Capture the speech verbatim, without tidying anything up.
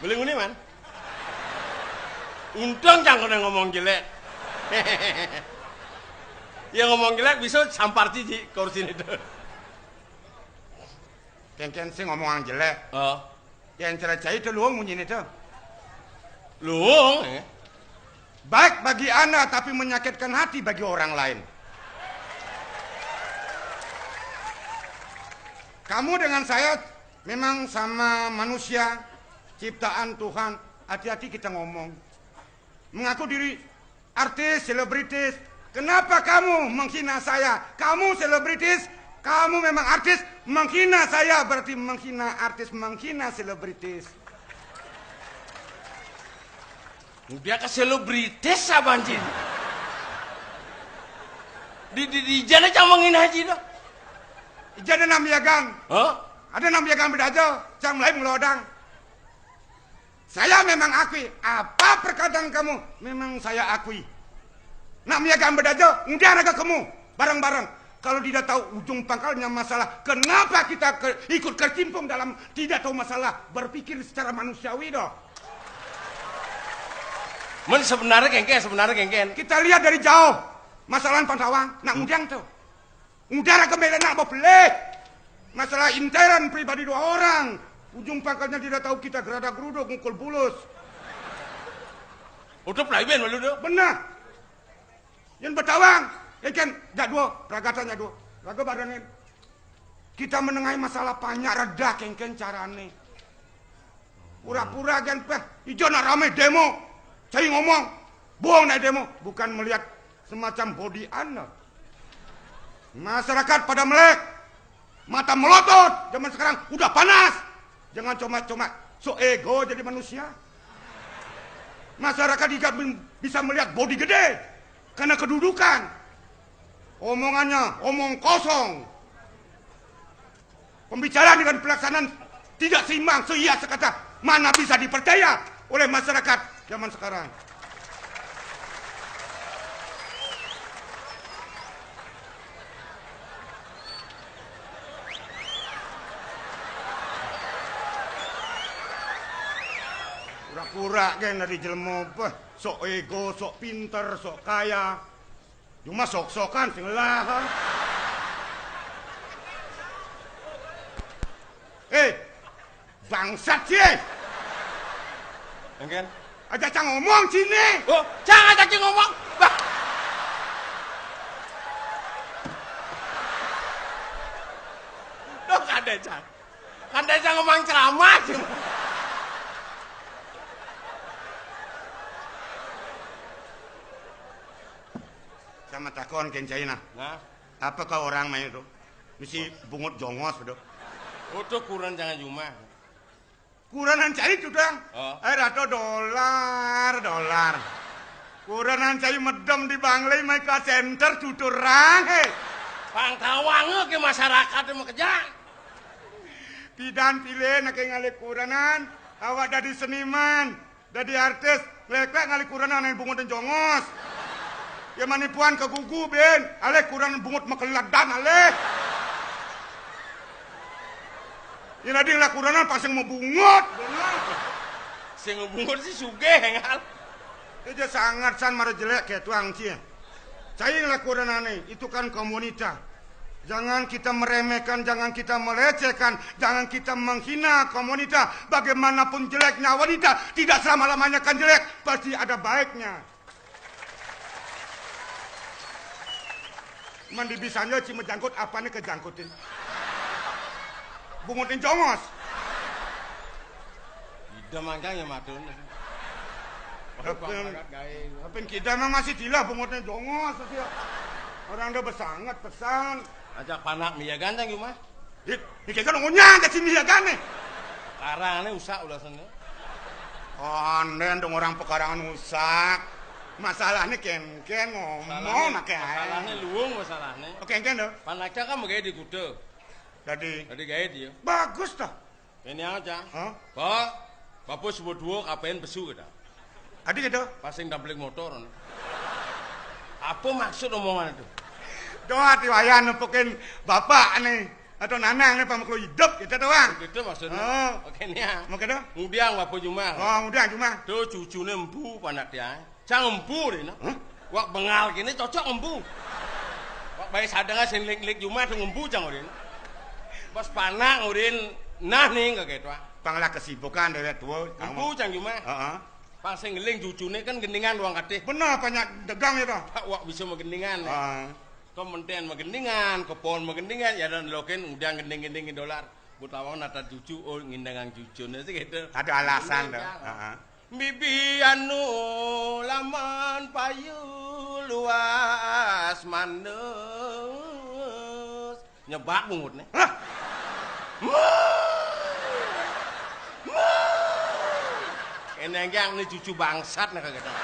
Boleh ngene, Man. Untung cang kena ngomong jelek. Ya ngomong jelek bisa sampar cici kursi itu. Kengken sing ngomongan jelek. Oh. Yang cerai itu luung munyi itu. Luung, eh. Baik bagi Anda tapi menyakitkan hati bagi orang lain. Kamu dengan saya memang sama manusia ciptaan Tuhan. Hati-hati kita ngomong. Mengaku diri artis, selebritis. Kenapa kamu menghina saya? Kamu selebritis, kamu memang artis, menghina saya berarti menghina artis, menghina selebritis. Dia ke selebritis apa anjing? Di di di jana cang menghina haji dah. Jadi nam yagan. Hah? Ada nam yagan bedaja, cang mulai mengelodang. Saya memang akui, apa perkataan kamu memang saya akui. Nak miagaan bedaja, udah raga kamu bareng-bareng. Kalau tidak tahu ujung pangkalnya masalah, kenapa kita ke, ikut kecimpung dalam tidak tahu masalah, berpikir secara manusiawi dong. Men sebenarnya kengken, sebenarnya kengken. Kita lihat dari jauh, masalah pantawang, nak ngudang tuh. Udara kembali nak bopeleh. Masalah intern pribadi dua orang. Ujung pangkalnya tidak tahu kita gerada geruduk ngukul bulus. Udah pelayan malu tu. Benar. Yang bertawang, yang kan jadwal, peragatan jadwal. Lagu barengin. Kita menengahi masalah banyak reda kengken carane. Pura-pura kan peh, ijo nak rame demo. Saya ngomong, bohong naik demo. Bukan melihat semacam body anda. Masyarakat pada melek. Mata melotot. Zaman sekarang udah panas. Jangan cuma-cuma so ego jadi manusia. Masyarakat juga bisa melihat body gede. Karena kedudukan. Omongannya omong kosong. Pembicaraan dengan pelaksanaan tidak seimbang, seia sekata, mana bisa dipercaya oleh masyarakat zaman sekarang. Pura-pura kan dari jelema, beh, sok ego, sok pinter, sok kaya. Cuma sok-sokan sing lah. Eh, bangsat sih. Engken. Aja cang ngomong sini. Oh, cang aja cang ngomong. Bah. Loh, kada cang. Kada cang ngomong ceramah sih. Sama takon kencai nah. Nah. Apa kau orang main itu? Mesti bungut jongos bedo. Utuh kuran jangan jumah. Kuranan cai tudang. Oh. Air atau dolar, dolar. Kuranan cai medem di Banglei mai ka center tuturang, he. Pang tawang ke masyarakat mau kejang. Pidan pilih nak ngalih kuranan, awak dari seniman. Dadi artis, nglekek ngalih kuranan nang bungut nang jongos. Ya manipuan ke gugu, Ben. Alih kuranan bungut makeladan, alih. Ya nading lah kuranan pasang mau bungut. Sing bungut sih sugih, engal. Ija sangat san mara jelek kayak tuang cie. Cai lah kuranane, itu kan kaum wanita. Jangan kita meremehkan, jangan kita melecehkan, jangan kita menghina kaum wanita. Bagaimanapun jeleknya wanita, tidak selama-lamanya akan jelek, pasti ada baiknya. Mandi bisanya cuma jangkut, apane kejangkutin? Bungutin jongos. Ida mangkang ya madun. Apa yang, apa yang kita memang masih dilah bungutnya jongos, ya. Orang udah besangat, pesan. Ajak panak mie ganteng, Yuma. Dit, ini kan ngunyah ke sini ya kan nih. Karang ini usak ulah sana. Onden dong orang pekarangan usak. Masalahnya ken-ken ngomong pakai air. Masalahnya luung masalahnya. Oke, ken dong. Panaknya kan mau di kuda. Jadi. Jadi gaya dia. Bagus toh. Ini aja. Hah? Pak, bapak sebut dua kapain besu kita. Adi gitu. Pasing dampling motor. Apa maksud omongan itu? Doa tiwayah nempukin bapak nih. Atau nanang ne pamaklo idup, itu doang. Gitu maksudnya. Oh. Oke, nih ya. Mau kata? Ngudiang bapa jumah. Oh, ngudiang jumah. Tuh cucune empu panak dia. Cang empu deh, no. Hah? Wak bengal kini cocok empu. Wak bayi sadanga sing lik-lik jumah tuh empu cang urin. Pas panak urin nah nih kayak gitu. Pang lah kesibukan dewek tua. Empu cang jumah. Heeh. Pang sing ngeling cucune kan gendingan luang katih. Bener, banyak dagang ya, toh? Pak, wak bisa magendingan, ya. Ah. Kementen magendingan, kepon magendingan, ya dan loken udah gending-gending dolar. Buat lawang nata cucu, oh, ngindangan cucune sih gitu. Ada alasan, toh. Heeh. Bibi anu laman payu luas mandus. Nyebak bungut nih. Hah? Ini yang nih cucu bangsat nih kagak tahu.